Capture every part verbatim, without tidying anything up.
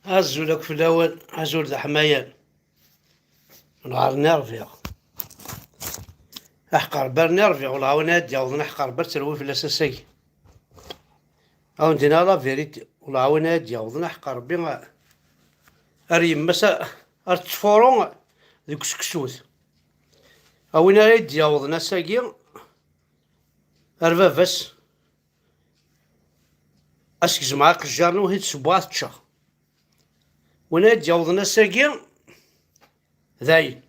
Azul akk fell-awen, azul d aḥmayan. Nɣer nni rbiɣ. Aḥeqq Rebbi ar nni rbiɣ, ur lɛawen ad d-yawḍen aḥeqq Rebbi ar terwi fell-as ass-agi. Awen-d-iniɣ la vérité, ur lɛawen ad d-yawḍen aḥeqq Rebbi ar yemma-s ar tettfuru deg useksut. A win ara yi-d-yawḍen ass-agi ar baba-s, ad s-gezmeɣ iqejjar-nni, ur t-id-ssewweɣ ad t-ččeɣ. Win ay d-yawḍen ass-agi, dayen.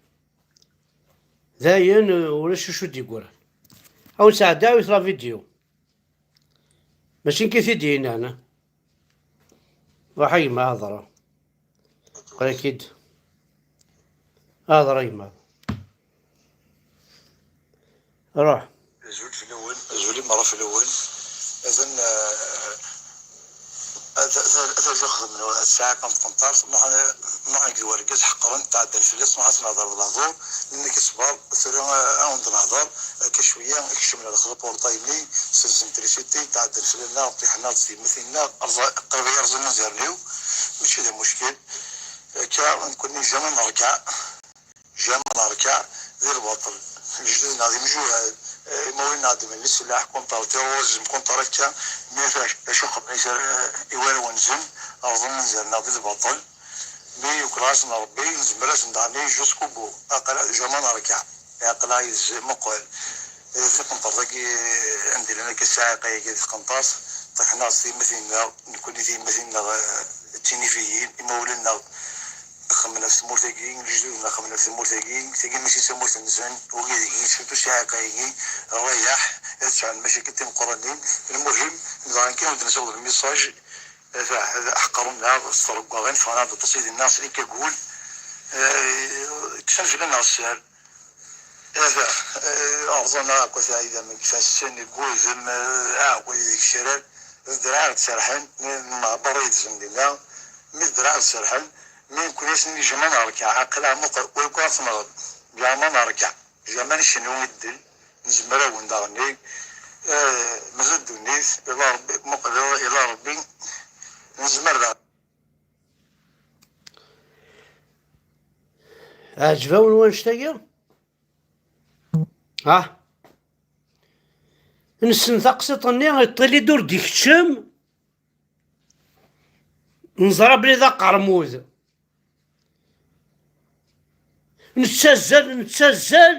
Dayen, ulac acu d-yeggran. Awen sɛeddaɛwit la vidéo. Mačči nekk i t-id-yennan, eh? Ruḥ a gma, hḍer. Qqel-ak-id. Hḍer a gma. Ruḥ. Azul fell-awen, azul i merra fell-awen. Atan, eh, ad, ad, ad, ad xedmen, ad sɛiɣ kan tqenṭart, ma, ma deg wergaz ḥeqren, tɛeddan fell-as, ma ad nehḍer d lehdur, nekk ṣber, tura, eh, ad awen-d-nehḍer, akka cwiya, kecmen ar lexla portayli, selsen trisiti, tɛeddan fell-aneɣ, ṭṭiḥen-aɣ-d s tyemmatin-nneɣ, rẓa-, qrib ay rẓan anzaren-iw, mačči d amuckel. Akka, nekkni jamais nerkeɛ, jamais nerkeɛ di lbaṭel. Lejdud-nneɣ d imjuhad, eh, imawlan-nneɣ ddmen leslaḥ contre terrorisme, contre akka, mi acu, acu qeblen i warraw-nsen, rẓan anzaren-nneɣ di lbaṭel. Mi yukel-asen Rebbi, nezmer ad sen-d-nini jusqu'au bout. Aql-, jamais nerkeɛ. Aql-aɣ yid-s meqqel. Di tqenṭert-agi, anda llan akka ssɛiqa-agi di tqenṭert, ṭṭiḥen-aɣ s tyemmatin-nneɣ, nekkni tyemmatin-nneɣ, eh, d tinifiyin, imawlan-nneɣ xemmen ɣef tmurt-agi, lejdud-nneɣ xemmen ɣef tmurt-agi, tagi mačči d tamurt-nsen, wigi deg-i, surtout ssɛiqa-agi, rrayeḥ, ad sɛun lmacakil timeqqranin. Lmuhim, nebɣa kan ad d-nsiweḍ lmissaj, eh, ḥeqren-aɣ s tṛeggaɣin, ffɣen-aɣ-d aṭas yid-nneɣ s likagul, eh, kksen fell-aneɣ sser. Ata, eh, rẓan-aɣ akk, ata idammen deg ifassen, deg wudem, eh, aɛekkay deg icrar, d ddreɛ i ɣ-d-serḥen, nɛebber yid-sen dinna, mi d ddreɛ i ɣ-d-serḥen, mi nekkni asen-nni jamais nerkeɛ, aql-aɣ muqel, wayku ad tenɣed, jamais nerkeɛ, jamais ncennu i ddel, nezmer awen daɣen-nni, eh, mazal ddunit, ila Rebbi, muqel, ila Rebbi, nezmer daɣen. Ɛǧeb-awen wanect-agi? Ah. Nessen taqsiṭ-nni, iṭṭil-id ur d-ikeččem. Neẓra belli d aqermud. Nettazzal, nettazzal.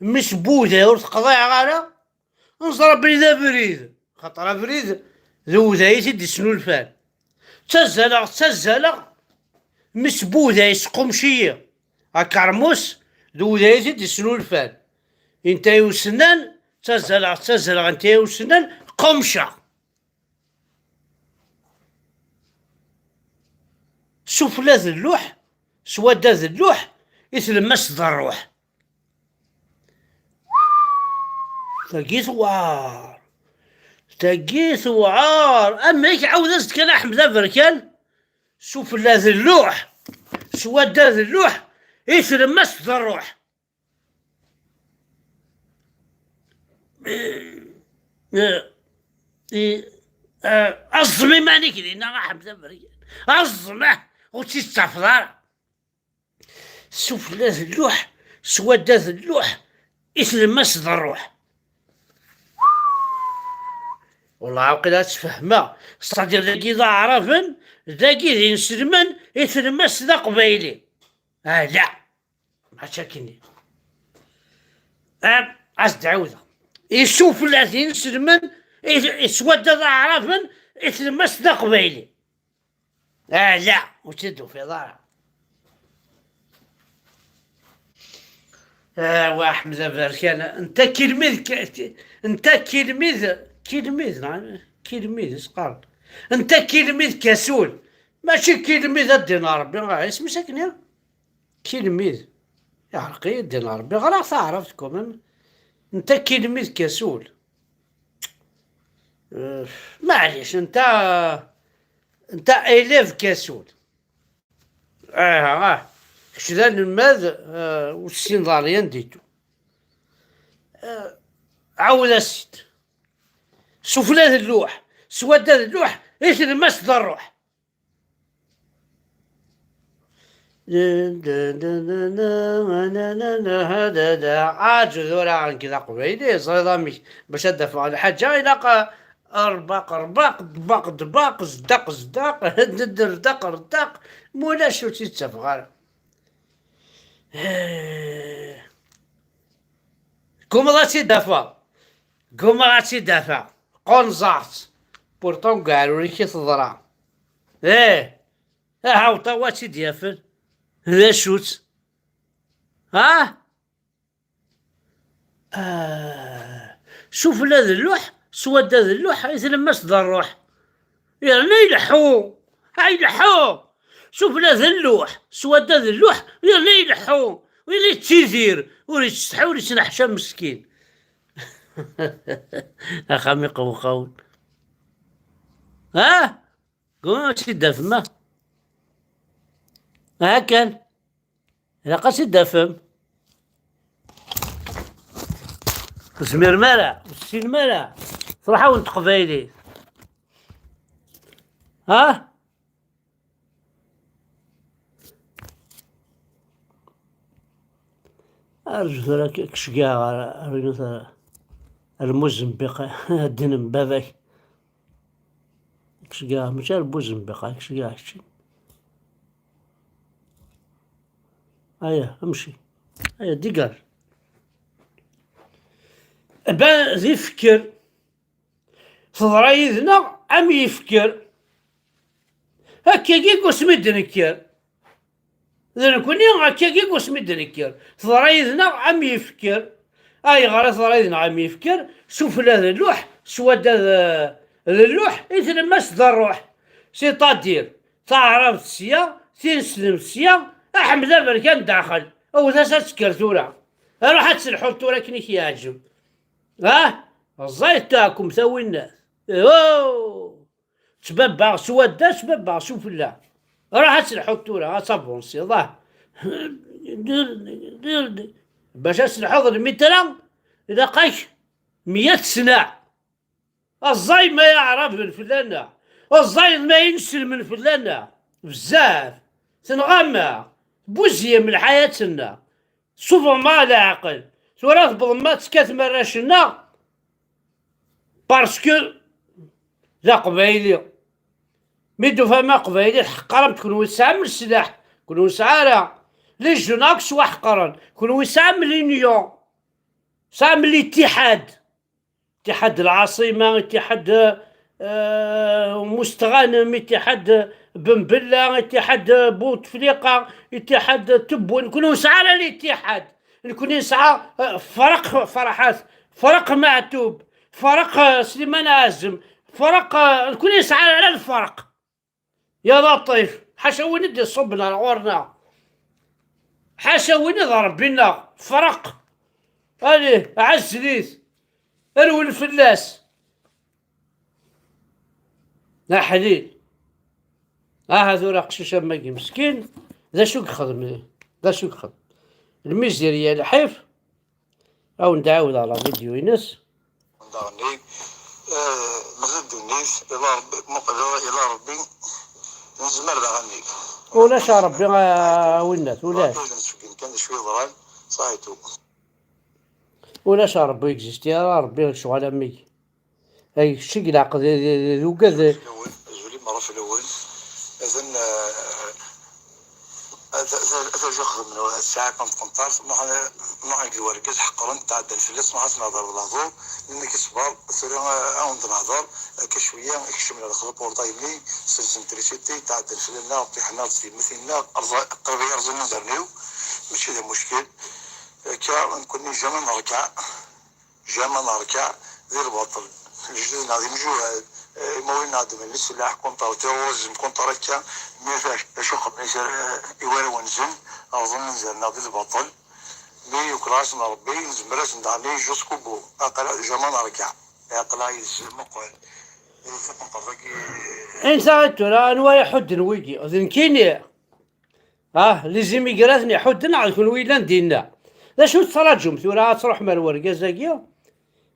Mmi-s n wuday ur t-qḍiɛeɣ ara. Neẓra belli d abrid, xaṭer abrid d uday i t-id-isnulfan. Ttazzaleɣ, ttazzaleɣ, mmi-s n wuday isqumec-iyi. Akermus d uday i t-id-isnulfan. Inta i usennan, ttazzaleɣ, ttazzaleɣ, inta i usennan, qumceɣ. Sufella d lluḥ, s wadda d lluḥ, i tlemmast d ṛṛuḥ. Tagi tewɛer. Tagi tewɛer. Amek, ɛawed-as-d kan a Ḥmed Aberkan. Sufella d lluḥ, s wadda d lluḥ, i tlemmast d ṛṛuḥ. Eh, eh, eh, aẓem iman-ik dinna, a Ḥmed Aberkan. Aẓem, ah, ur tt-id-tafeḍ ara. Sufella d lluḥ, s wadda d lluḥ, i tlemmast d ṛṛuḥ. Wallah, waqila ad tfehmeɣ. C'est-à-dire, dagi d aɛraben, dagi d inselmen, i tlemmast d aqbayli. Ah, la. Mačči akkenni. Ah, as-d-ɛawdeɣ. Isufella d inselmen, i, i s wadda d aɛraben, i tlemmast d aqbayli. Ah, la, ur tt-id-tufiḍ ara. Ah, wa Ḥmed Aberkan, nta kilmid, k-, nta kilmid, kilmid, neɣ kilmid, i s-qqaren. Nta kilmid kasul. Mačči kilmid ad d-iniɣ Rebbi, ah, isem-is akken, ya? Kilmid. Iɛreq-iyi ddin Rebbi, ɣriɣ taɛrabt quand même. Nta kilmid kasul. Euh, maɛlic, nta, nta élève kasul. Ah, ah. Kečč d anelmad, euh, ur tessineḍ rien du tout. Euh, ɛawed-as-t. Sufella d lluḥ, s wadda d lluḥ, i tlemmast d ṛṛuḥ. Aǧu tura, nekk d aqbayli, ẓriḍ amek bac ad d-afeɣ lḥaǧa, ilaq rbaq, rbaq, ḍbaq, ḍbaq, zdaq, zdaq, rdaq, rdaq, mulac ur tt-id-ttafeɣ ara. Gummaɣ ad tt-id-afeɣ. Gummaɣ ad tt-id-afeɣ. Qunẓeɣ-tt. Pourtant deg uɛrur-ik i teḍra. Ih. Aha, awṭa wa tt-id-yafen. D acu-tt? Ha? Ah. Sufella d lluḥ, swadda d lluḥ, i tlemmast d rruḥ. Yerna ileḥḥu. Ha, ileḥḥu. Sufella d lluḥ, swadda d lluḥ, yerna ileḥḥu. Yerna yettidir. Ur yettsetḥi, ur yettneḥcam meskin. Axxam iqewqawen. Ha? Gummaɣ ad tt-id-tafem, ah? Aha kan. Ilaq ad tt-id-tafem. Ur tezmirem ara, ur tessinem ara. Truḥ-awen teqbaylit. Ha? Arzu tura k-, k-ceggeɛ ɣer, ɣer, ɣer, ɣer Muzembiq, ddin n baba-k. K-ceggeɛ, mačči ar Muzembiq, k-ceggeɛ kečči. Aya, amci. Aya, digar. Ben, d ifker. Teḍra yid-neɣ am yifker. Akkagi deg wasmi d-nekker. D nekkni akkagi deg wasmi d-nekker. Teḍra yid-neɣ am yifker. Ayɣer i teḍra yid-neɣ am yifker? Sufella d lluḥ, swadda d, d lluḥ, i tlemmast d rruḥ. C'est-à-dire, taɛrabt sya, tineslemt sya, aḥmed aberkan daxel. Awet-as ad tekker tura. Ruḥ ad telḥuḍ tura akken i k-yeɛǧeb. Ah, ẓẓayet taɛkemt a winnat. Oh! Ttbabbaɣ s wadda, ttbabbaɣ s ufella. Ruḥ ad telḥuḍ tura, ad tabunsiḍ, ah. Bac ad telḥuḍ lmitra, ilaq-ak meyya tesna. Aẓay ma yaɛraben fell-aneɣ, aẓay ma inselmen fell-aneɣ. Bezzaf. Tenɣam-aɣ. Tbuzziyem lḥayat-nneɣ. Tsuffɣem-aɣ leɛqel. Tura tewwḍem ad tekkatem arrac-nneɣ. Parce que d aqbayli. Mi d-tufam aqbayli, tḥeqqrem-t, kenwi tesɛam leslaḥ, kenwi ur nesɛi ara. Les jeunes akk ttwaḥeqren, kenwi tesɛam l'union, tesɛam l'ittiḥad. اتحاد العاصمة، اتحاد، آه، مستغانم، اتحاد بن بلة، اتحاد بوتفليقة، اتحاد تبون، كلهم سعى على الاتحاد. نكون نسعى، آه، فرق فرحات، فرق معتوب، فرق، آه، سليمان عازم، فرق، آه، نكون نسعى على الفرق. يا لطيف، حاشا وين يدي الصبنا غورنا؟ حاشا وين يضرب بينا؟ فرق. Allez, عزليت. ارول فلاس. لا حليل. ها ثورة قشيشة ماكي مسكين. ذا شو يخدم؟ ذا شو يخدم؟ الميزيريا الحيف. أو ندعاود على فيديو ينس. داغني، آه، مازال دونيس، إلا ربي، مقدر إلا ربي، نزمر داغني. ولاش ربي، آه، وينات، ولاش؟ ربي نسكن كان شوي ضران، صايتو. ولاش ربي يكزيستي، راه ربي شغل أمي. Ay, kečč i ilaq d, d, d, d ugad. Azul i meṛṛa fell-awen. Atan, eh, ata, ata, ata jaxdem n tesɛa kan tqenṭart, ma, ma deg wergaz ḥeqren, tɛeddan fell-as, ma xas nehḍer d lehḍur, mi k-iṣber, tura, eh, ad awen-d-nehḍer, akka cwiya, kecmen ar lexla portable-nni, sensen trisiti, tɛeddan fell-aneɣ, ṭṭiḥen-aɣ-d s tyemmatin-nneɣ, rẓa-, qrib ay rẓan anzaren-iw, mačči d amuckel. Akka, nekkni jamais nerkeɛ. Jamais nerkeɛ di lbaṭel. Lejdud-nneɣ d imjuhad, eh, imawlan-nneɣ ddmen leslaḥ contre terrorisme, contre akka, mi acu xedmen i warraw-nsen, rẓen anzaren-nneɣ di lbaṭel. Mi yukel-asen Rebbi, nezmer-asen daɣen jusqu'au bout. Aql-aɣ jamais nerkeɛ. Aql-aɣ yid-sen meqqar. Di tqenṭert-agi. Ansa tura, anwa iḥudden wigi? D nekkini. Ah, les immigraten iḥudden neɣ d kenwi yellan dinna? D acu tettṛaǧum tura ad tṛuḥem ar wergaz-agi?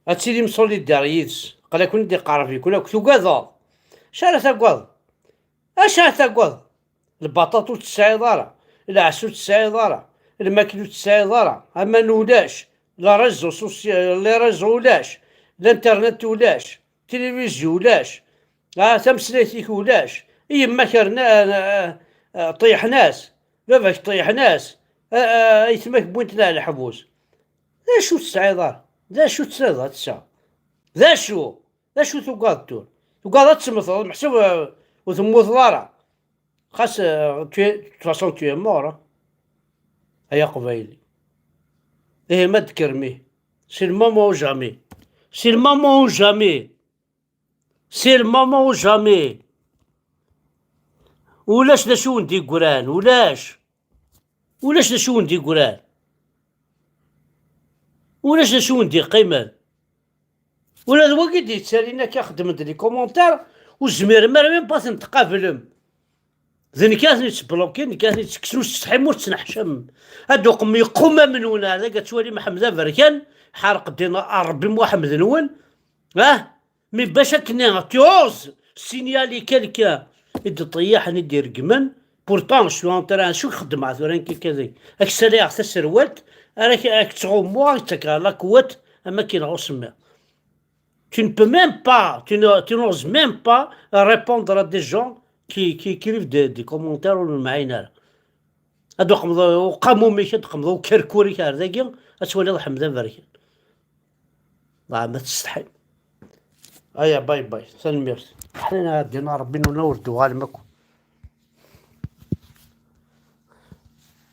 Ad tilim solidaires yid-s. Aql-aken-id iqerreb-iken akk, tugadeḍ. Acu ara tagadeḍ? Acu ara tagadeḍ? Lbaṭaṭ ur tt-tesɛiḍ ara. Lɛes ur tesɛiḍ ara, lmakla ur tesɛiḍ ara, aman ulac, la réseau social, les réseaux ulac, l'internet ulac, tilivizyu ulac, ah, tameslayt-ik ulac, yemma-k rna-, ah, ah, ah, ṭeyyḥen-as, baba-k ṭeyyḥen-as, ah, ah, aytma-k wwin-t ar leḥbus. D acu ur tesɛiḍ ara? D acu ur tesɛiḍ ad tesɛeḍ? D acu? D acu tugaḍ tura? Tugaḍ ad temmteḍ, meḥsub, eh, ur temmuteḍ ara. Xas, eh, tu es, de toute façon, tu es mort, hein. Ay aqbayli. Ihi ma d-kkrem, ihi. C'est le moment ou jamais. C'est le moment ou jamais. C'est le moment ou jamais. Ulac d acu wen-d-yeggran, ulac. Ulac d acu wen-d-yeggran. Ulac d acu wen-d-yeqqimen. Ula d wagi d-yettalin akka xeddmen-d les commentaires, ur zmiren ara même pas ad ten-tqablem. D nekk ara ten-yettblokin, nekk ara ten-yettekksen, ur tettsetḥim, ur tettneḥcamem. Ad d-uqem yeqqumam-nwen ar dagi ad twalim Ḥmed Aberkan, ḥerq ddin Ṛebbi Muḥemmed-nwen. Ah, mais bac akken tu oses signaler quelqu'un i d-iṭeyyaḥen, i d-iregmen, pourtant je suis en train, acu i xeddmeɣ tura nekk akka deg, ad k-ssalayeɣ taserwalt, ara k-, ad k-ttɣummuɣ, ad k-ttakeɣ la quwwat, am akken ineɣ usemmiḍ. Tu ne peux même pas, tu ne, tu n'oses même pas répondre à des gens qui, qui écrivent des, des commentaires ur nemɛin ara. Ad d-uqmeḍ uqamum-ik, ad d-uqmeḍ ukerkur-ik ar dagi, ad twaliḍ Ḥmed Aberkan. Dɣa ma tsetḥim. Aya, bye bye, tanemmirt. Ḥnin ar ddin Ṛebbi-nwen, ur d-tuɣalem akk.